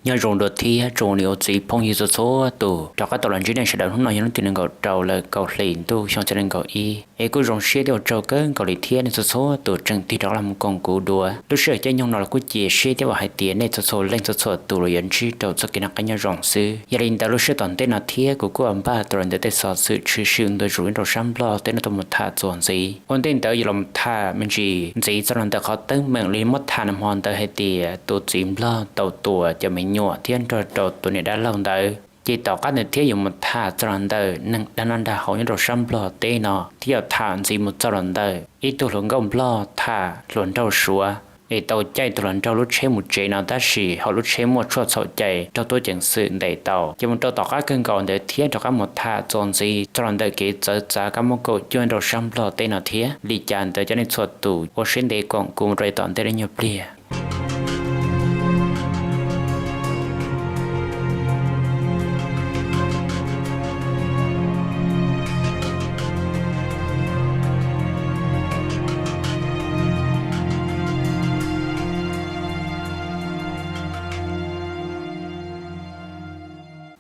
Nyob zoo dua thiab tsoom niam txiv phooj ywg txhua txhua tus rov qab tau los ntsib nej sawv daws. Hnub no yog hnub tim nees nkaum rau lawm, kaum hli ntuj xyoo ob txhiab nees nkaum ib. Es kuj zoo siab thiab ua tsaug kawg nkaus li thiab nej txhua txhua tus tseem tig rov los mus koom kuv dua. Lub sij hawm caij nyoog no los kuj cia siab thiab vam hais tias nej txhua txhua leej txhua txhua tus los yuav ntsib rau txoj kev noj qab nyob zoo xwb. Yog li ntawd lub sij hawm tom ntej no thiab kuv kuj yuav npaj tau los ntawm tej xov xwm tshwm sim ntu zus nyob rau sab Nplog teb no tuaj mus tham txuas ntxiv. Ua ntej ntawd yuav los tham me ntsis ntxiv txog los ntawm qhov teeb meem li muab tham nag hmo ntawd hais tias tus txiv Nplog tau tua cov me nyuam thiab nrog rau tus niam dab laug ntawd. Ces tom qab ntawd thiab yuav mus tham txog los ntawm neeg dag noj dag haus nyob rau sab Nplog teb no thiab yuav tham ntxiv mus txog los ntawm ib tug hluas nkauj Nplog tham hluas nraug Suav es tau caij tus hluas nraug lub tsheb mus tsev no tab sis hauv lub tsheb muaj tshuaj txhaum cai raug tub ceev xwm ntes tau. Ces mus rau tom qab kawg nkaus ntawd thiab rov qab mus tham txuas ntxiv txog los ntawm kev txawv txav kab mob kaum cuaj rau sab Nplog teb no thiab. Li cas ntawd cov nej txhua tus ua siab ntev koom kuv mus rau tom ntej lub nyuag pliag.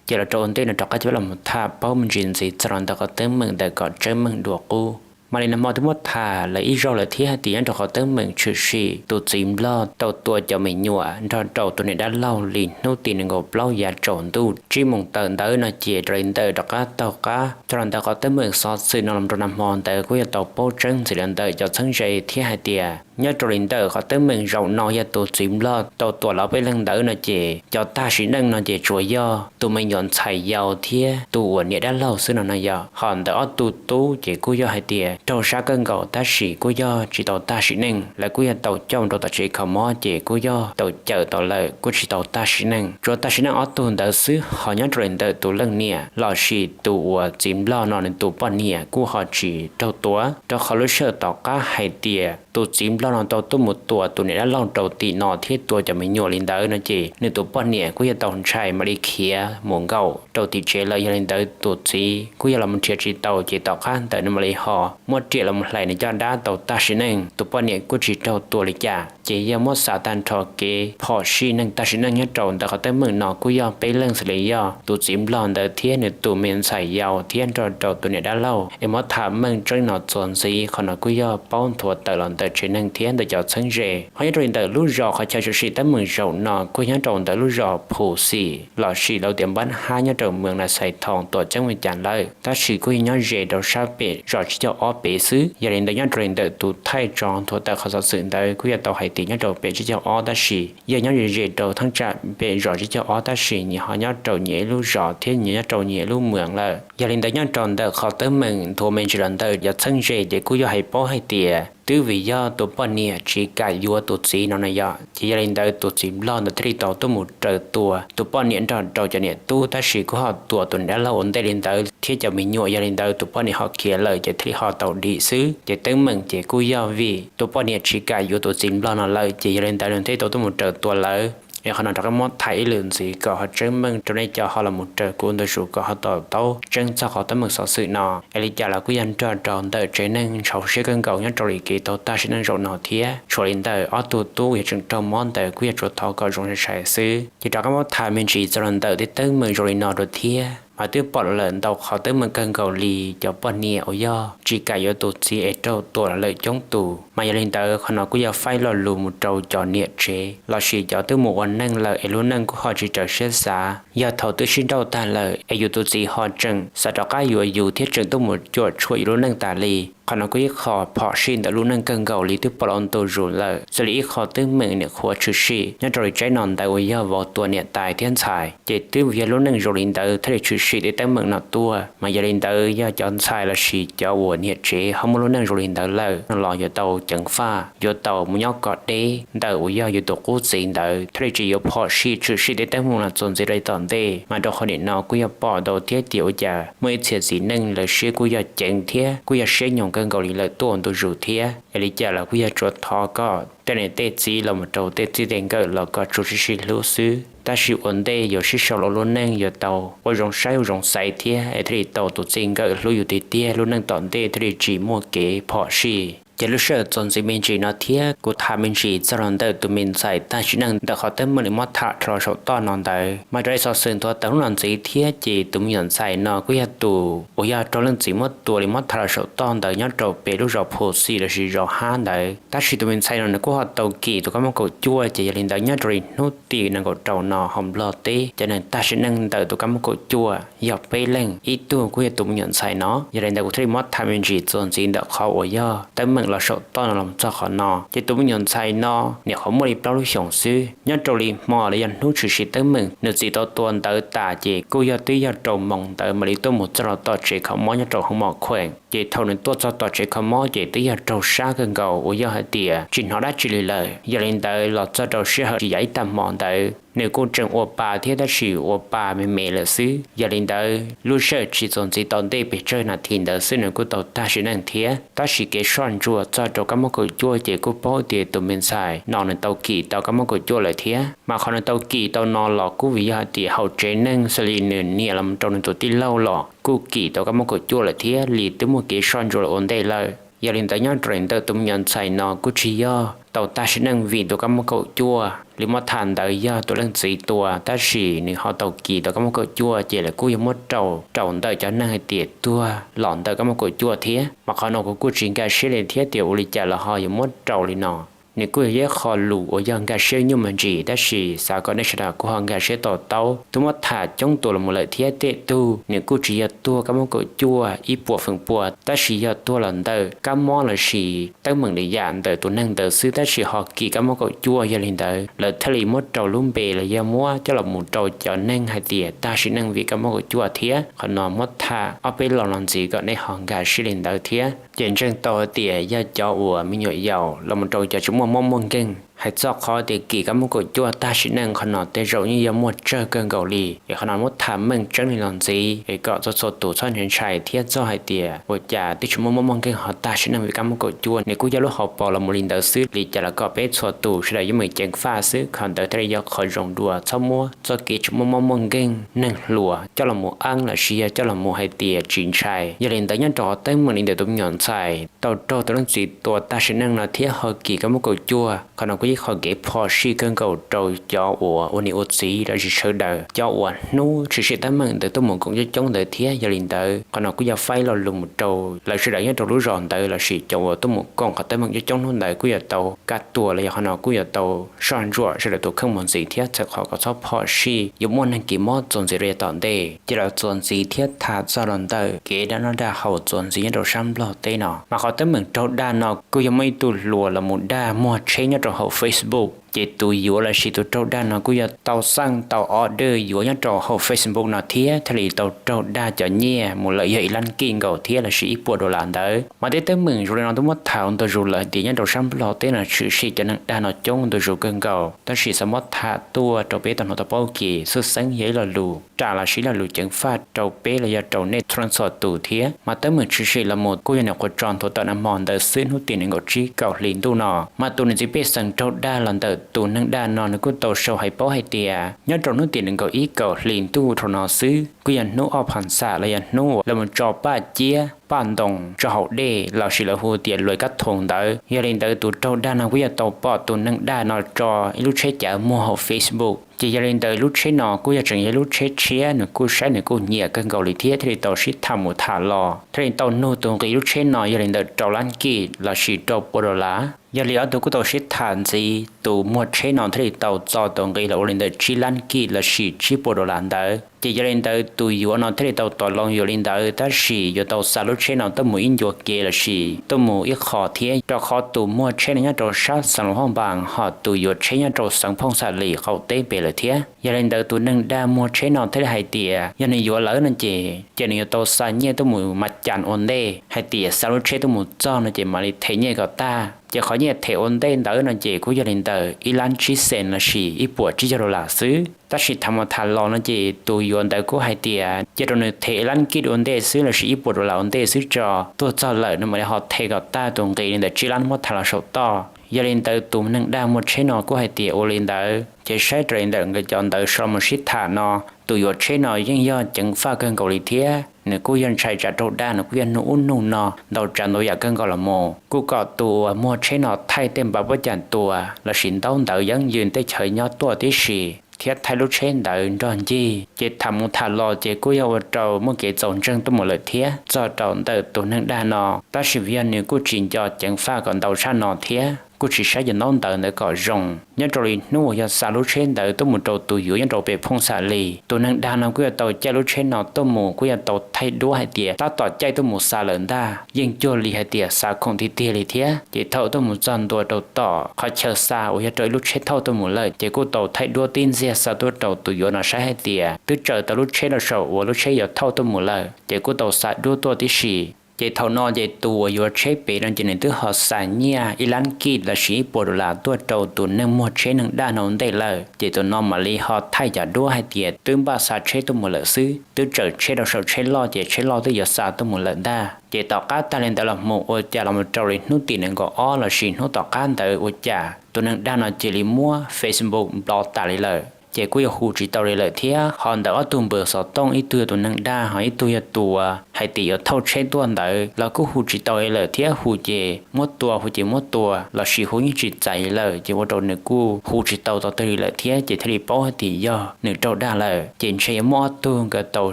Ces los rau ua ntej no rov qab coj peb los mus tham paub me ntsis ntxiv txog los ntawm qhov teeb meem ntawm kom tseeb meej dua qub. Mas li nag hmo twb muab tham lawm ib zaug lawm thiab hais tias nyob rau qhov teeb meem tshwm sim tus txiv Nplog tau tua cov me nyuam nrog rau tus niam dab laug li hnub tim nees nkaum plaub yav tsaus ntuj tsib moos tawm ntawd no ces raws li ntawm rov qab taug qab txog los ntawm qhov teeb meem xov xwm no los rau nag hmo ntawd kuj yog tau paub tseeb ntxiv los ntawm cov txheeb ze thiab hais tias nyob rau li ntawm qhov teeb meem zaum no yog tus txiv Nplog tau tua lawv peb leeg ntawd no ces cov tag sim neej no ces tsuas yog tus me nyuam ntxhais yau thiab tus uas niam dab laug xwb no no yog. Ho ntawm ob tug tub ces kuj yog hais tias raug sab kawg nkaus tab sis kuj yog tsis tau tag sim neej, lawv kuj yog tau coj rau tom tsev kho mob ces kuj yog tau cawm tau lawm kuj tsis tau tag sim neej. Tsuas tag sim neej ob tug ntawd xwb, ho nyob rau li ntawm tus leej niam lossis tus uas txiv Nplog no nws tus poj niam kuj ho tsis raug tua, rau qhov lub sij hawm tom qab hais tias tus txiv Nplog no tau tuaj mus tua tus niam dab laug rau tim no thiab tua cov me nyuam li ntawd no ces nws tus poj niam kuj yog tau ntshai mam li khiav mus nkaum rau tim tsev lawm. Yog li ntawd tus txiv kuj yog los mus nrhiav tsis tau ces tom qab ntawd nws mam li ho muab riam los mus hlais nws caj dab tau tag sim neej. Tus poj niam kuj tsis raug tua li cas. Ces yog muab xav tag nrho kev phom sij neeg tag sim neej nyob rau ntawm qhov teeb meem no kuj yog peb leeg xws li yog tus txiv Nplog ntawd thiab nws tus me ntxhais yau thiab nrog rau tus niam dab laug. Es muab tham meej tseeb no txuas ntxiv qhov no kuj yog paub nthuav tawm los ntawm tsev neeg thiab ntawm cov txheeb ze. Ho nyob rau li ntawm lub zos qhov chaw tshwm sim teeb meem zaum no kuj nyob rau ntawm lub zos Phu Xim lossis lawv tias Npab Hab nyob rau moos Na Xais Thoo tuam ceeb Vias Cas lawm, tab sis kuj yog nyob ze rau sab pem zos tsib caug ob pem xwb. Yog li ntawd nyob rau li ntawm tus thaij tso nthuav tawm qhov xov xwm ntawd kuj yog tau hais tias nyob rau pem tsib caug ob tab sis yog nyob ze ze rau thaj tsam pem zos tsib caug ob tab sis nyias ho nyob rau nyias ib lub zos thiab nyias nyob rau nyias ib lub moos lawm. Yog li ntawd nyob rau ntawm qhov teeb meem nthuav me ntsis los ntawm cov txheeb ze ces kuj yog hais paub hais tias twb vim yog tus poj niam tsis kam yuav tus txiv no na yom, ces yog li ntawd tus txiv Nplog ntawd thiaj li tau tuaj mus raws tua tus poj niam nrog rau cov niam tub tab sis kuj ho tua tus niam dab laug ua ntej li ntawd thiab cov me nyuam. Yog li ntawd tus poj niam ho khiav lawm ces thiaj li ho tau dim xwb. Ces teeb meem ces kuj yog vim tus poj niam tsis kam yuav tus txiv Nplog no lawm ces yog li ntawd nws thiaj tau tuaj mus raws tua lawv. Es qhov no rov qab muab tham ib lwm ntxiv kom ho tseeb meej rau nej cov ho los mus raws kuv ntu zus kom ho to taub tseeb txog qhov teeb meem xov xwm no. Es li cas los kuj yog nrog rau ntawm tsev neeg ntxhov siab kawg nkaus nyob rau li kev tau tag sim neej zaum no thiab tshuav li ntawm ob tug tub yog tseem raug mob ntawd kuj yog tsuas thov kom zoo sai sai xwb. Ces rov qab muab tham me ntsis txog los ntawm tej teeb meem zoo li no dua thiab. Mas twb pom lawm ntau qhov teeb meem kawg nkaus li cov poj niam uas yog tsis kam yuav tus txiv es raug tua los lawm coob tus. Mas yog li ntawd qhov no kuj yog faib lo lus mus rau cov niam tsev lossis cov twb mus ua neej lawm es lub neej kuj ho tsis raws siab xav. Yog thaum twb sib nrauj tag lawm es yus tus txiv ho tseem xav rov qab yuav yus thiab tseem tuaj mus cuam tshuam yus lub neej tas li. Qhov no kuj ib qho phom sij ntawm lub neej kawg nkaus li twb pom los ntu zus lawm. Xws li ib qho teeb meem niam qhuav tshwm sim nyob rau li tsaib no ntawd uas yog vauv tua niam tais thiab ntxhais, ces twb yog lub neej zoo li ntawd thiaj li tshwm sim tej teeb meem no tuaj. Mas yog li ntawd yog cov ntxhais lossis cov uas niam tsev ho muaj lub neej zoo li ntawd lawm no los yuav tau ceev faj, yuav tau mus nyob kom deb ntawm uas yog yus tus qub txiv ntawd thiaj li tsis yuav phom sij tshwm sim tej teeb meem no txuas ntxiv rau tom ntej. Mas rau qhov nim no kuj yog pom ntau thiab tias ua cas muaj ib txhia txiv neej lawv siab kuj yog ceev thiab kuj yog siab nyoos kawg nkaus li lawm tuaj ntu zus thiab. Es li cas los kuj yog tsuas thov kom tej niam tej txiv los mus rau tej txij tej nkawm los kom tsuas sib sib hlub xwb, tab sis ua ntej yuav sib sau los ua lub neej yuav tau ua zoo saib ua zoo xaiv thiab es thiaj li tau tus txij nkawm hlub yus tiag tiag lub neej tom ntej thiaj li tsis muaj kev phom sij. Ces lub sij hawm txuas ntxiv me ntsis no thiab kuv tham me ntsis txog los ntawm tus me ntxhais tag sim neej ntawm qhov teeb meem li muab tham rau los saum toj no ntawd mas raws li xov xwm nthuav tawm hnub no ntxiv thiab ces tus me nyuam ntxhais no kuj yog tus uas yog raug leej txiv muab tua li muab tham los saum toj ntawd nyob rau pem lub zos Phu Xi lossis zos Hab ntawd. Tab sis tus me ntxhais no nws kuj ho tau kis tus kab mob kaum cuaj, ces yog li ntawd nyob rau li hnub tim nees nkaum rau no hauv Nplog teb cov neeg tag sim neej ntawm tus kab mob kaum cuaj yog peb leeg, ib tug kuj yog tus me nyuam ntxhais no. Yog li ntawd kuv thiaj li muab tham me ntsis txuas ntxiv ntawm qhov uas yog teeb meem los saum toj no los txog qhov no. Ces tus me nyuam ntxhais no nyuam qhuav muaj li plaub lub xyoos xwb, nyob rau li hmo los yog hnub tshwm sim teeb meem nws txiv tau tua ntawd tas ces kuj yog twb yog rau moos ntawd mam li tuaj mus txog rau tom tsev kho mob nyob rau hoob mom khuem. Ces thaum nws tuaj txog tom tsev kho mob ces twb yog raug sab kawg nkaus uas yog hais tias tsis hnov dab tsi li lawm. Yog li ntawd los txog rau sij hawm tsis yav ib tag hmo ntawd nws kuj tseem ua pa thiab tab sis ua pa me me lawm xwb. Yog li ntawd lub sij hawm tsis txuas ntxiv tau ntej pes tsawg nas this ntawd xwb nws kuj tau tag sim neej thiab. Tab sis kev soj ntsuam txog rau kab mob kaum cuaj ces kuj paub tias tus me ntxhais no nws tau kis tau kab mob kaum cuaj lawm thiab. Mas qhov nws tau kis tau no los kuj vim yog hais tias hauv tsev neeg xws li nws niam los rau nws tus tij laug los kuj kis tau kab mob kaum cuaj lawm thiab li twb muaj kev soj ntsuam los ua ntej lawm. Yog li ntawd nyob rau li ntawm tus me nyuam ntxhais no kuj tsis yog tau tag sim neej vim tus kab mob kaum cuaj li muab tham ntawd yog tus leej txiv tua, tab sis nws ho tau kis tau kab mob kaum cuaj ces lawv kuj yog muab rau rau ntawm cov neeg hais tias tuag los ntawm kab mob kaum cuaj thiab. Mas qhov no kuv kuj tsis nkag siab li thiab tias ua li cas los ho yuav muab rau li no. Nws kuj yog ib qho lus uas yog nkag siab nyuaj me ntsis, tab sis xav kom nej sawv daws kuj ho nkag siab to taub. Twb muab tham coob tus los mus lawm thiab tej tug nws kuj tsis yog tuag kab mob kaum cuaj ib puas feem pua, tab sis yog tuag los ntawm kab mob lossis teeb meem li yam ntawm tus neeg ntawd xwb, tab sis ho kis kab mob kaum cuaj. Yog li ntawd lawv thiaj li muab rau lub npe los yog muab coj los mus rau cov neeg hais tias tag sim neej vim kab mob kaum cuaj thiab. Qhov no muab tham ob peb los no ntxiv kom nej ho nkag siab li ntawd thiab. Ces ntseeg tau hais tias yog cov uas me nyuam yaus los mus rau cov tsis muaj mob muaj nkeeg. Hais txog qhov tias kis kab mob kaum cuaj tag sim neej qhov no tej zaum yeej yog muaj tsawg kawg nkaus li, es qhov no muab tham meej tseeb li los ntxiv es kom txhua txhua tus txhob ntshai ntshai thiab txog hais tias ua cas twb tsis muaj mob muaj nkeeg ho tag sim neej vim kab mob kaum cuaj. Nws kuj yog lub hauv paus los mus li ntawd xwb, li cas los kom peb txhua tus sawv daws yuav meem ceev faj xwb. Qhov ntawd thiaj li yog qhov zoo dua, txhob muab txoj kev tsis muaj mob muaj nkeeg, neeg hluas coj los mus eeb lossis yog coj los mus hais tias tsis ntshai. Yog li ntawd nyob rau qhov teeb meem li ntawm tus me nyuam ntxhais tau raug tus leej txiv tua tag sim neej no thiab ho kis kab mob kaum cuaj, qhov no kuj yog qhov kev phom sij kawg nkaus rau cov uas ua niam ua txiv lossis sawv daws cov uas hnub tshwm sim teeb meem ntawd tuaj mus koom coob coob ntawd thiab. Yog li ntawd qhov no kuj yog faib lo lus mus rau lawv sawv daws nyob rau lub zos ntawd lossis cov uas tuaj mus koom qhov teeb meem coob coob hnub ntawd kuj yog tau kaj tuag los yog qhov no kuj yog tau soj ntsuam sawv daws tus kheej mus ntxiv thiab txhawm qhov kom txhob phom sij yuav muaj neeg kis mob txuas ntxiv rau yav tom ntej. Ces los txuas ntxiv thiab tham txog los ntawm kev dab noj dab haus txuas ntxiv nyob rau sab Nplog teb no, mas qhov teeb meem raug dag no kuj yog muaj ib tug hluas los mus dag muag tsheb nyob rau hauv Facebook. Ces tus yuav lossis tus raug dag no kuj yog tau xaj tau order yuav nyob rau hauv Facebook no thiab thiaj li tau raug dag cov nyiaj mus lawm yog ib lab kij nkaus thiab lossis ib puas dollar ntawd. Mas tej teeb meem zoo li no twb muab tham ntau zus lawm hais tias nyob rau sab Nplog teb no tshwm sim cov neeg dag no coob ntau zus kawg nkaus, tab sis xav muab tham tuaj rau peb tau hnov tau paub kev xwb xeeb yog ib lo lus ras lossis ib lo lus ceev faj rau peb los yog rau nej txhua leej txhua tus thiab. Mas teeb meem tshwm sim los mus kuj yog nyuam qhuav tso nthuav tawm nag hmo ntawd xwb, hnub tim nees nkaum tsib kaum hli ntuj no. Mas tus niam txiv pej xeem raug dag los ntawm tus neeg dag no nws kuj tau sau hais paub hais tias nyob rau hnub tim nees nkaum ib kaum hli ntuj dhau no xwb, kuj yog hnub ob phav xam los yog hnub uas lawv mus tso paj ciab paj ntoo tso hauv dej lossis lawv hu tias luav kab thoos ntawd. Yog li ntawd tus raug dag no kuj yog tau pom tus neeg dag no tso ib lub tsheb cav muag hauv Facebook. Ces yog li ntawd lub tsheb no kuj yog tseem yog ib lub tsheb tshiab, nws kuj saib nws kuj nyiam kawg nkaus li thiab thiaj li tau sib tham mus tham los thiaj li tau nug tus nqi lub tsheb no yog li ntawm rau lab kij lossis rau puas dollar. Yog li ob tug kuj tau sib tham ntxiv, tus muag tsheb no thiaj li tau txo tus nqi los ua li ntawm tsib lab kij lossis tsib puas dollar ntawd. Ces yog li ntawd tus yuav no thiaj li tau tos loo yuav li ntawd, tab sis yuav tau xa lub tsheb no tuaj mus ib ncua kev lossis tuaj mus ib qho thiab, rau qhov tus muag tsheb no nyob rau sab xeev Luas Phaj Npas, ho tus yuav tsheb nyob rau xeev Phooj Xa Lis qaum teb pem lawm thiab. Yog li ntawd tus neeg dag muag tsheb no thiaj li hais tias yog nws yuav lawm no ces ces nws yuav tau xa nyiaj tuaj mus mas cas ua ntej, hais tias xa lub tsheb tuaj mus txog no ces mam li them nyiaj kom tag. Ces qhov nyiaj them ua ntej ntawd no ces kuj yog li ntawm ib lab tsib xees lossis ib puas tsib caug dollar xwb. Tab sis tham mus tham los no ces tus yuav ntawd kuj hais tias cia rau nws them ib lab kij ua ntej xwb lossis ib puas dollar ua ntej xwb tso, tuaj txog lawm nws mam li ho them kom tag tus nqi li ntawm tsib lab muab tham los saum toj. Yog li ntawd tus neeg dag muag tsheb no kuj hais tias ua li ntawd, ces saib raws li ntawm nkawd cov ntawd sib mus sib tham no, tus yuav tsheb no yeej yog ceev faj kawg nkaus li thiab. Nws kuj yog ntshai tsam raug dag, nws kuj yog nug ub nug no ntau tsav ntau yam kawg nkaus los mus, kuj kom tus uas muag tsheb no thaij tej npav pob cas tua lossis ntaub ntawv yeeb yws tej chaw nyob tuaj tib si, thiab thaij lub tsheb ntawd nrog ncig. Ces tham mus tham los ces kuj yog ua rau muaj kev txaus ntseeg tuaj mus lawm thiab txog rau ntawm tus neeg dag no. Tab sis yog nws kuj tsis nco ceev faj kom ntau tshaj no thiab kuj tsis saib cov ntaub ntawv ntawd kom zoo. Nyob rau li hnub uas yog xa lub tsheb ntawd tuaj mus rau tus yuav nyob rau pem Phooj Xas Lis, tus neeg dag no kuj yuav tau caij lub tsheb no tuaj mus, kuj yuav tau thaij duab hais tias tab tom caij tuaj mus xa lawm ntag, yeej cuag li hais tias xa khoom tiag tiag li thiab. Ces thaum tuaj mus txog ntua rau tom qhov chaw xa uas yog rau ib lub tsheb thauj tuaj mus lawm, ces kuj tau thaij duab tib ntxiag xa tuaj rau tus yuav no saib hais tias twb tsaws tau lub tsheb rau saum uas lub tsheb yuav thauj tuaj mus lawm, ces kuj tau xa duab tuaj tib si. Ces thaum no ces tus uas yuav tsheb pem no ces nws twb ho xa nyiaj ib lab kij lossis ib puas dollar tuaj rau tus neeg muag tsheb neeg dag no ua ntej lawm. Ces tus no mam li ho thaij cov duab hais tias twb npaj xa tsheb tuaj mus lawm xwb, twb tsaws tsheb rau saum tsheb loj ces tsheb loj twb yuav xa tuaj mus lawm ntag. Ces tom qab tag li ntawd los mus ua cas los mus rau li hnub tim nees nkaum ob lossis hnub tom qab ntawd ua cas tus neeg dag no cia li muab Facebook nplo tas li lawm, ces kuj yog hu tsis tau li lawm thiab. Ho ntawm ob tug npawb xov tooj, ib tug yog tus neeg dag ho ib tug yog tus uas hais tias yuav thauj tsheb tuaj ntawd los kuj hu tsis tau li lawm thiab, hu ces muab tua, hu ces muab tua lossis hu yeej tsis txais li lawm, ces ua rau nws kuj hu tsis tau tau twg li lawm thiab, ces thiaj li paub hais tias yog nws raug dag lawm. Ces ntshe yuav muaj ob tug nkawd tau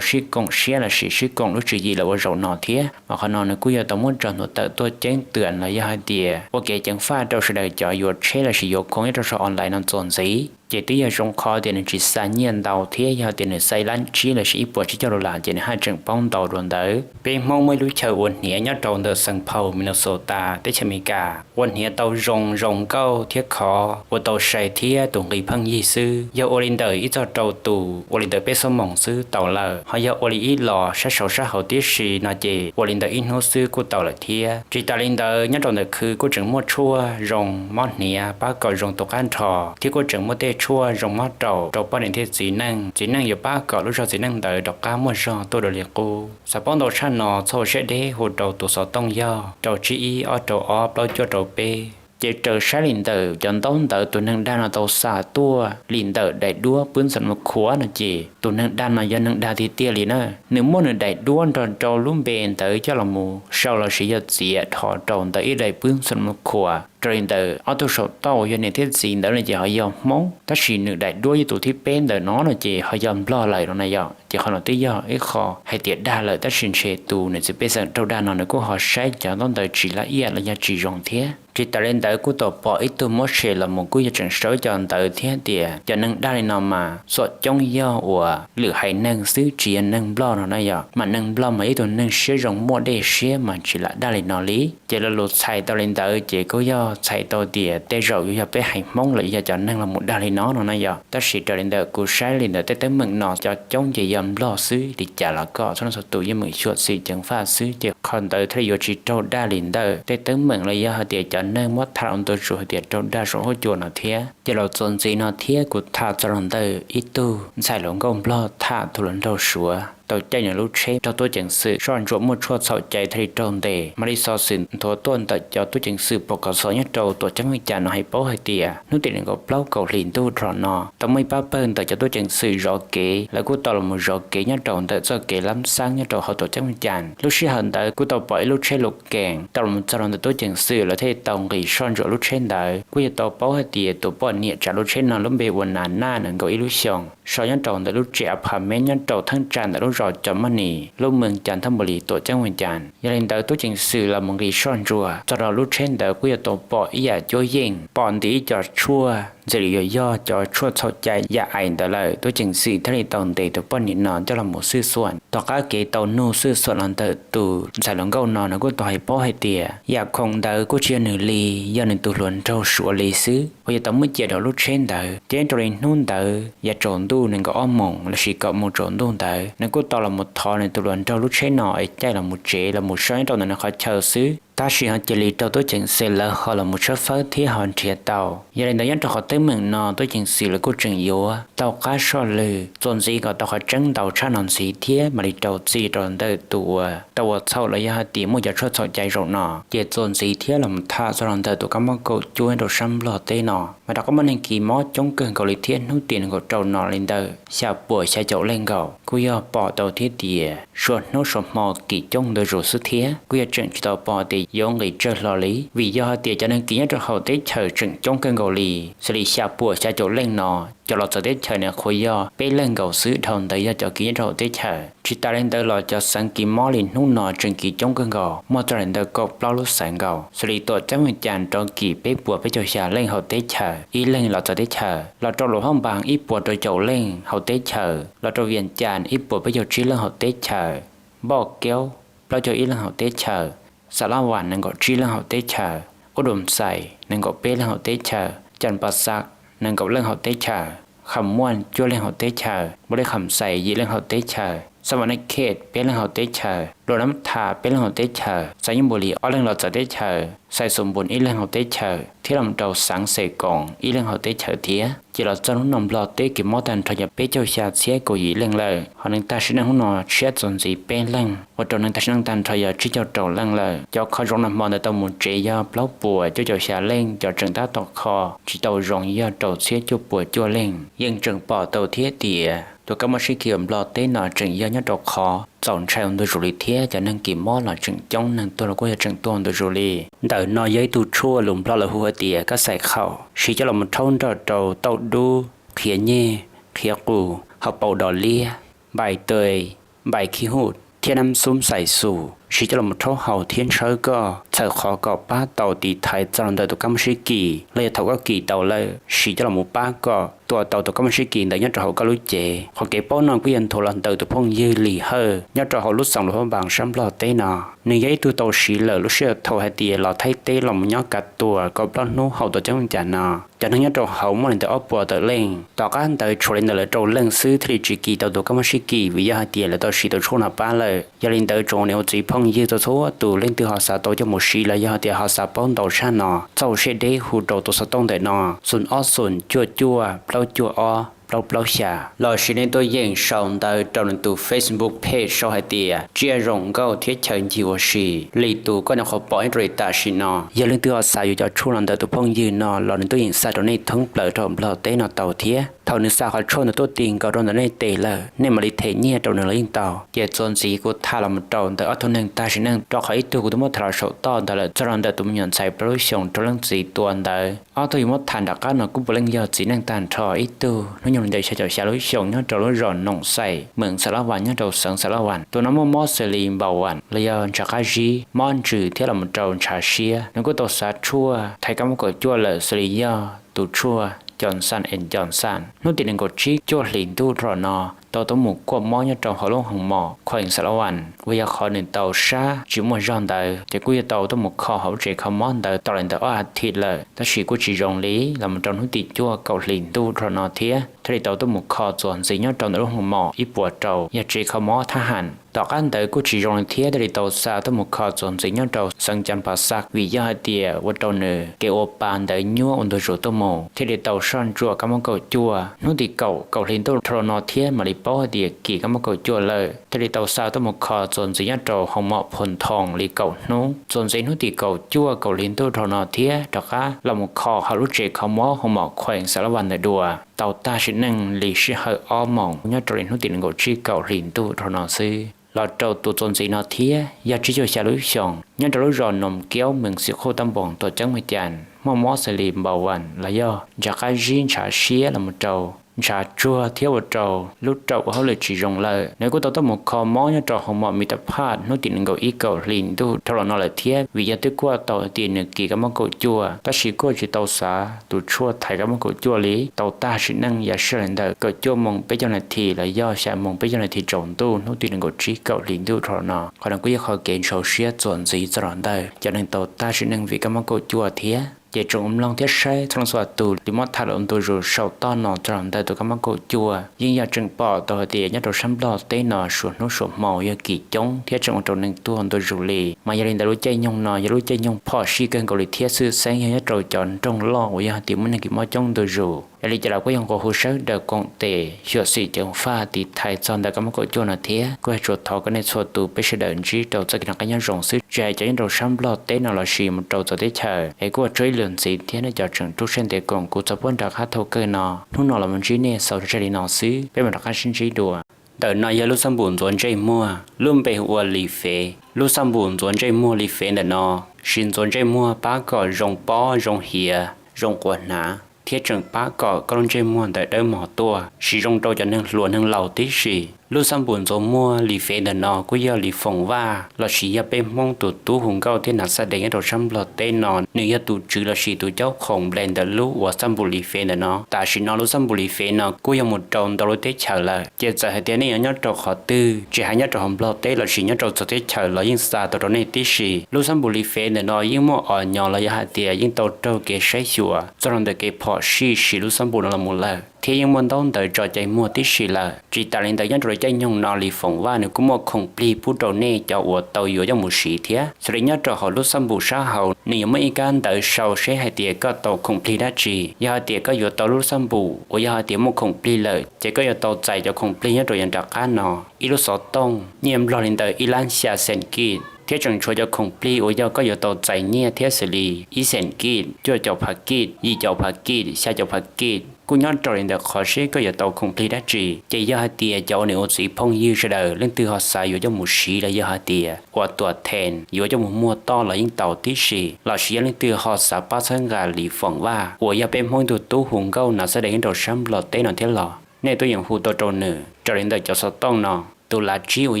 sib koom siab lossis sib koom lub tswv yim lawm ua zaum no thiab. Mas qhov no nws kuj yog tau muab tso ntua tawm tuaj ceeb twm los yog hais tias ua kev ceev faj rau sawv daws cov yuav tsheb lossis yuav khoom nyob rau saum online no txuas ntxiv. Ces twb yog zoo qhov tias nws tsis xa nyiaj ntau thiab, yog tias nws xa ib lab tsib lossis ib puas tsib caug dollar ces nws haj tseem paub ntau dua ntawd. Peb Hmoob muaj ib lub chaw ua hniav nyob rau ntawm Saint Paul, Minnesota, teb chaws Amelikas, ua hniav tau zoo zoo nkauj thiab khov, ua tau sai thiab tus nqi pheej yig xwb. Yog ua li ntawm ib txog rau tus ua li ntawm peb xuab moos xwb tau lawm, ho yog ua li ib los sab saud sab hauv tib si no ces ua li ntawm ib hnub xwb kuj tau lawm thiab. Tsis tas li ntawd nyob rau ntawm khw kuj tseem muaj tshuaj zoo mob hniav pab kom zoo tus qab nrho, thiab kuj tseem muaj tej tshuaj zoo mob raum rau poj niam thiab txiv neej. Txiv neej yuav pab kom lub zog txiv neej ntawd rov qab muaj zog tuaj dua li qub. Xav paub ntau tshaj no txhob ua siab deb, hu rau tus xov tooj yog rau tsib ib ob rau ob plaub cuaj rau peb. Ces raws saib li ntawm cov ntaub ntawv tus neeg dag no tau xa tuaj li ntawm daim duab pwb ntxoov mus khuav no ces tus neeg dag no yog neeg dag tiag tiag li na. Nws muab nws daim duab nrog rau lub npe ntawd coj los mus sau lossis yog txiav dhos rau ntawm ib daim pwb ntxoov mus khuav. Raws li ntawm ob tug saum toj uas yog niam thiab txiv ntawd no ces ho yog Hmoob, tab sis nws daim duab yog tus thib peb ntawm no no ces ho yog Nplog lawm no na yom. Ces qhov no twb yog ib qho hais tias dag lawm, tab sis ntshe tus niam txiv pej xeem raug dag no nws kuj ho saib cov ntaub ntawv tsis laj iaj los yog tsis zoo thiab. Tsis tas li ntawd kuj tau pom ib tug mob se los mus kuj yog tseem sau cov ntawv thiab tias cov neeg dag li no mas xuam coob yog uas lwm haiv neeg xwb tsis yog neeg Nplog no na yom. Mas neeg Nplog mas ib tug neeg siab zoo muaj dej siab mas tsis lam dag li no li. Ces lo lus txhais tau li ntawd ces kuj yog txhais tau tias tej zaum yuav yog peb haiv Hmoob los yog cov neeg los mus dag li no no na yom. Tab sis raws li ntawm kuv saib li ntawm tej teeb meem no cov coob ces yog Nplog xwb, li cas los kom txhua leej txhua tus yeej meem xyuam xim ceev faj xwb ces qhov ntawd thiaj li yuav tsis raug dag li ntawm tej teeb meem los yog hais tias cov neeg muab tham los tua tsuas hais tias raug dag saum huab cua no thiab. Ces los txuas ntxiv no thiab kuv tham txog los ntawm ib tug ntxhais hluas nkauj Nplog tham tus hluas nraug Suav tau caij nws lub tsheb raug tub ceev xwm soj ntsuam muaj tshuaj txhaum cai thiaj li raug ntes. Mam li xov xwm nthuav tuaj ntawm cov tub ceev xwm pom kov xov nyob rau tuam ceeb Veej Cas no hais paub hais tias hnub tim nees nkaum plaub kaum hlis ntuj dhau no tau muaj ib pab pawg ntawm cov tub ceev xwm zov kev, lawv kuj tau los mus zov kev nyob rau ntawm txoj kev lab xab nyob rau hauv tuam ceeb Veej Cas. Lub sij hawm ntawd kuj tau pom ib lub tsheb lus kees tau los mus txog rau ntawm tub ceev xwm, lawv thiaj li tau nqis soj ntsuam lub tsheb ntawd. Kuj yog tau paub hais tias tus poj niam tsav lub tsheb no lub npe ua Nas Naj, nees nkaum ib lub xyoos, so nyob rau ntawm lub tsev apartment nyob rau thaj tsam ntawm lub zos Cov Maj Nis, lub moos Cas Thaj Npus Lis, tuam ceeb Veej Cas. Yog li ntawd tub ceev xwm los mus nqis soj ntsuam txog rau lub tsheb ntawd kuj yog tau pom ib yam cuab yeej, pom ntim ib co tshuaj, ntxim li yuav yog cov tshuaj txhaum cai yam ais ntawd lawm. Tub ceev xwm thiaj li tau ntes tus poj niam no coj los mus xwj xuam. Tom qab kev tau nug xwj xuam los ntawm tus ntxhais hluas nkauj no, nws kuj tau hais paub hais tias yam khoom ntawd kuj tsis yog nws li, yog nws tus hluas nraug Suav li xwb uas yog tau muab cia rau lub tsheb ntawd. Ces rau li hnub ntawd yav tsaus ntuj nees nkaum ob moos lossis kaum moos tsaus ntuj ntawd, nws kuj tau los mus thov nws tus hluas nraug lub tsheb no es caij los mus tsev los mus so nyob rau ntawm nws qhov chaw xwb. Tab sis ho cia li rau tub ceev xwm lawv ho los mus tshawb fawb thiab ho nrhiav tau. Yog li ntawd nyob rau qhov teeb meem no tub ceev xwm lawv kuj tseem yuav tau qab soj lwg txuas ntxiv kom tau qhov tseeb ntau tshaj no ntxiv thiab mam li rau txim rau ntawm tus uas tau ua txhaum los yog hais tias muaj cov tshuaj txhaum cai zaum no. Ces txuas ntxiv thiab los mus tham txog los ntawm tus kab mob kaum cuaj rau sab Nplog teb no mas rov qab muaj neeg kis mob coob kawg nkaus li thiab hnub tim nees nkaum rau no li ntawm xya puas xya caum leej nkaus kuj yog pom tau thiab tias suav hnub suav hmo kis coob ntu zus xwb thiab kuj yog tseem tsis tau pom tias yuav nqis tsawg hlo li, vim yog hais tias cov neeg kis nyob rau hauv teb chaws tseem coob kawg nkaus li. Xws li xya puas xya caum leej no, cov los txawv teb chaws nws qhuav yog peb leeg nkaus xwb, dhau ntawd yog cov kis nyob rau hauv teb chaws. Tsis tas li ntawd los cov xeev kis mob li hnub no tseem kis coob kawg nkaus, muaj txog li ntawm kaum plaub lub xeev nkaus. Xws li tuam ceeb Vias Cas rov kis peb puas peb caug xya leej hauv teb chaws, ib leeg los txawv teb chaws. Los rau Luam Phab Npas ib puas rau caum leej hauv teb chaws. Los rau Vias Cas ib puas peb caug tsib leej hauv teb chaws. Npauj Kaub plaub caug ib leej hauv teb chaws. Xa Lab Vas nees nkaum tsib leej hauv teb chaws. Ub Dum Xais nees nkaum peb leej hauv teb chaws. Cas Pas Xas nees nkaum leej hauv teb chaws. Kham Muaj cuaj leej hauv teb chaws. Npaus Lis Kham Xais yim leej hauv teb chaws. Xa Vas Naj Khem peb leej hauv teb chaws. Luam Nab Thas peb leej hauv teb chaws. Xais Yeej Npaus Lis ob leeg los txawv teb chaws. Xais Xus Npus ib leeg hauv teb chaws thiab los rau Xeev Xes Koos ib leeg hauv teb chaws thiab. Ces los txog hnub no Nplog teb kis mob tag nrho yog peb caug xya txhiab kaum yim leej lawm, ho neeg tag sim neej hnub no tshiab txuas ntxiv peb leeg, ua rau neeg tag sim neej tag nrho yog tsib caug rau leej lawm. Cov kho zoo nag hmo ntawd tau mus tsev yog plaub puas cuaj caum xya leej, cov tseem tab tom kho tsis tau zoo yog rau txhiab cuaj puas cuaj leej. Yeej tseem pom tau thiab tias tus kab mob sib kis uas Nplog teb no tseem yog nyob rau qhov txaus ntshai ua ntu zus li thiab cov neeg kis mob los tseem coob, neeg tuag los kuj yog tseem tuaj ua ntu zus li. Ntawm no yog ib tug tshuaj lus Nplog lawv hu hais tias kab xais khaum, siv coj los rhaub nroj rau tauj dub, qhiav nyeg, qhiav qus, hauv paus dos liab, npais tais, npais khib huj thiab nab xub xais xus, siv coj los rhaub haus thiab ntshawb koj, txhawm qhov kom pab tau tiv thaiv txog los ntawm tus kab mob sib kis, los yog thaum koj kis tau lawm siv coj los pab koj tua tau tus kab mob sib kis ntawd nyob rau hauv koj lub cev. Qhov kev paub no kuj yog nthuav los ntawm tus phooj ywg Lis Hawj nyob rau hauv lub xeev Luam Phab Npas sab Nplog teb no. Nws yog ib tug tau siv lawm lub sij hawm thaum hais tias los Thaib teb los mus nyob kav tua kaum plaub hnub hauv tuam ceeb Vias Cas no. Cov neeg nyob rau hauv muaj li ntawm ob puas tawm leej, tom qab ntawd tshuav li ntawm lawv rau leej xwb thiaj li tsis kis tau tus kab mob sib kis, vim yog hais tias lawv tau siv tus tshuaj no pab lawm. Yog li ntawd tsoom niam ua txiv phooj ywg txhua txhua tus leej twg ho xav tau coj mus siv los yog hais tias ho xav paub ntau tshaj no, txaus siab deb hu rau tus xov tooj ntawm no: xoom ob xoom cuaj cuaj plaub cuaj ob plaub plaub xya, los sis nej tuaj yeem sau ntawv rau nws tus Facebook page sau hais tias Tsiaj Zoo Nkauj thiab Chaw Ncig Ua Si li tus koj nyuam qhuav pom nyob rau li tam sim no. Yog leej twg ho xav yuav cov tshuaj los ntawm tus phooj ywg no los nws tuaj yeem xa rau nej thoob plaws rau Nplog teb no tau thiab. Thaum nws xa qhov tshuaj ntawd tuaj tig nkaus rau ntawm nej tes lawm, nej mam li them nyiaj rau nws los yeej tau. Ces txuas ntxiv kuv tham los mus rau ntawm ob tug neeg tag sim neej, rau qhov ib tug kuv twb muab tham los saum toj ntawd lawm, txog rau ntawm tus me nyuam ntxhais plaub lub xyoos raug leej txiv tua ntawd. Ob tug yuav muab tham nram qab no kuj puav leej yog txiv neej tag nrho, ib tug hnub nyoog li ntawm xya caum xya lub xyoos nyob rau lub zos Noom Xais, meem Xa Lab Vas nyob rau xeev Xa Lab Vas. Tus no muaj mob xws li npau vas los yog ntshav qab zib, mob ntsws thiab los mus rau ntshav siab. Nws kuj tau xav tshuaj thaiv kab mob kaum cuaj lawm xws li yog tus tshuaj Cos Xas es Cos Xas. Hnub tim nees nkaum tsib cuaj hlis ntuj dhau los no tau tuaj mus kuaj mob nyob rau hauv lub hoos mom Khuees Xa Lab Vas, uas yog qhov nws tau sab tsis muaj zog ntawd, ces kuj yog tau tuaj mus kho hauv lub tsev kho mob ntawd tau li ntawm ob as thiv lawm, tab sis kuj tsis zoo li los mus rau hnub tim cuaj kaum hlis ntuj dhau los no thiab thiaj li tau tuaj mus kho txuas ntxiv nyob rau ntawm lub hoos mom ib puas rau yog tsev kho mob thab ham. Tom qab ntawd kuj tsis zoo li thiab thiaj li tau xa tuaj mus kho txuas ntxiv nyob rau xeev Cas Pas Xas, vim yog hais tias ua rau nws kev ua pa ntawd nyuaj ua ntu zus tuaj mus, thiaj li tau soj ntsuam kab mob kaum cuaj. Hnub tim kaum kaum hlis ntuj dhau los no thiab mam li paub hais tias kis kab mob kaum cuaj lawm, thiaj li tau xa tuaj mus kho txuas ntxiv nyob rau hoos mom Phoos Thoos li kaum hnub. Txuas ntxiv hnub tim kaum cuaj kaum hlis ntuj dhau los no thiab rov qab los mus kho hauv lub tsev kho mob hoos mom Khuees Xa Lab Vas ntawd dua, tau tag sim neej li sij hawm ob moos nyob rau li hnub tim nees nkaum tsib kaum hlis ntuj dhau los no xwb. Los rau tus txuas ntxiv no thiab yog tsib caug xya lub xyoos nyob rau lub zos Noos Kiaub, mees Xim Qhuj, tab Npoos, tuam ceeb Mes Cas, muaj mob xws li npau vas los yog ntshav qab zib, ntshav siab los mus rau ntshav tsuag thiab ua rau lub raum ua hauj lwm tsis zoo lawm. Nws kuj tau tuaj mus kho mob nyob rau hoos mom Mis Tas Phaj hnub tim nees nkaum ib kaum hlis ntuj dhau los no lawm thiab, vim yog twb kuaj tau hais tias nws kis kab mob kaum cuaj, tab sis kuj tsis tau xav tus tshuaj thaiv kab mob kaum cuaj li. Tau tag sim neej yav sij hawm li ntawm kaum cuaj moos peb caug nas this los yog xya moos peb caug nas this tsaus ntuj hnub tim nees nkaum tsib kaum hlis ntuj dhau los no. Qhov no kuj yog qhov kev ntshau siab txuas ntxiv txog los ntawm cov neeg tau tag sim neej vim kab mob kaum cuaj thiab. Ces tsoom mloog thiab saib txhua leej txhua tus li muab tham los ntu zus saum toj no txog los ntawm tus kab mob kaum cuaj yeej yog tseem pom tau hais tias nyob rau sab Nplog teb no suav hnub suav hmo yog kim coob thiab tseem ua rau neeg tuag ntu zus li. Mas yog li ntawd lub caij nyoog no yog lub caij nyoog phom sij kawg nkaus li thiab xwb xeeb yog nyob rau cov nroog loj uas yog hais tias muaj neeg kis mob coob ntu zus. Yog li cas los kuj yog nkaus hu sawv daws koom tes xyuam xim ceev faj tiv thaiv txog ntawm kab mob kaum cuaj no thiab kuj yog tsuas thov kom nej txhua tus peb sawv daws ntsib rau txoj kev noj qab nyob zoo xwb. Tsis hais cov nyob rau sab Nplog teb no lossis mus rau txawv teb chaws es kuj ua tsaug ib lwm ntxiv thiab nej cov tseem rub siab ntev koom kuv txog puab nram qab thaum kawg no. Hnub no los mus ntsib nej xaus tsawg li no xwb, peb mam rov qab sib ntsib dua. Ntawm no yog lub xab npum ntxuav ntsej muag, lub npe hu ua Li Fev. Lub xab npum ntxuav ntsej muag Li Fev ntawm no siv ntxuav ntsej muag pab kom zoo pob zoo hiav zoo quas hnav thiab tseem pab kom koj lub ntsej muag ntawm dawb mos tuaj, siv zoo rau cov neeg hluas neeg laus tib si. Lub xab npum ntxuav muag Li Fev ntawm no kuj yog Li Foom Vaj lossis yog peb Hmoob tus tub hu nkauj thiab hnav xab dees nyob rau sab Nplog teb no, nws yog tus tswv lossis tus caub khoom nplej ntawm lub uas xab npum Li Fev ntawm no. Tam sim no lub xab npum Li Fev no kuj yog mus rau ntau lub teb chaws lawm, ces txawm hais tias nej yuav nyob rau qhov twg, tsis hais nyob rau hauv Nplog teb lossis nyob rau txawv teb chaws los yeej xa tau rau nej tib si. Lub xab npum Li Fev ntawm no yeej muaj os nyos los yog hais tias yeej tau raug kev saib xyuas txog los ntawm kev phom sij siv lub xab npum no los mus lawm, thiab yeej muaj ntaub ntawv tso cai muag tib si lawm. Tsis tas li ntawd nyob rau lub caij nyoog no Li Foom Vaj nws kuj muaj khoom plig pub rau nej cov uas tau yuav coj mus siv thiab. Xws li nyob rau hauv lub xab npum sab hauv nws yuav muaj ib kab ntawv sau seb hais tias koj tau khoom plig dab tsi. Yog hais tias koj yuav tau lub xab npum uas yog hais tias muaj khoom plig lawm ces koj yuav tau txais cov khoom plig nyob rau yav nram qab no. Ib lub xov tooj nyiaj Nplog li ntawm ib lab xya xees kij, thiab tseem tshuav cov khoom plig uas yog koj yuav tau txais nyiaj thiab xws li ib xees kij, cuaj caum phav kij, yim caum phav kij, xya caum phav kij, kuj nyob rau li ntawm qhov seb koj yuav tau khoom plig dab tsi. Ces yog hais tias cov uas nws ua txiv phooj ywg sawv daws leej twg ho xav yuav coj mus siv los yog hais tias ua tuam thees yuav coj mus muag toj los yeej tau tib si, lossis yog leej twg ho xav pab txhawb nqa Li Foom Vaj uas yog peb Hmoob ib tug tub hu nkauj hnav xab dees nyob rau sab Nplog teb no thiab los nej tuaj yeem hu tau rau nws raws li ntawm cov xov tooj no. Tus lav tsib uas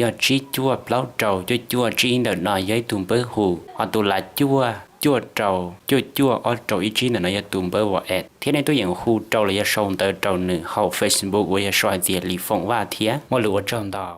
yog tsib cuaj plaub rau cuaj cuaj tsib ib ntawm no yog ib tug npawb hu, ho tus lav cuaj cuaj rau cuaj cuaj ob rau ib tsib ntawm no yog tus npawb WhatsApp, thiab nej tuaj yeem hu rau los yog sau ntawv rau nws hauv Facebook uas yog sau hais tias Li Foom Vaj thiab. Muaj lus ua tsaug ntau.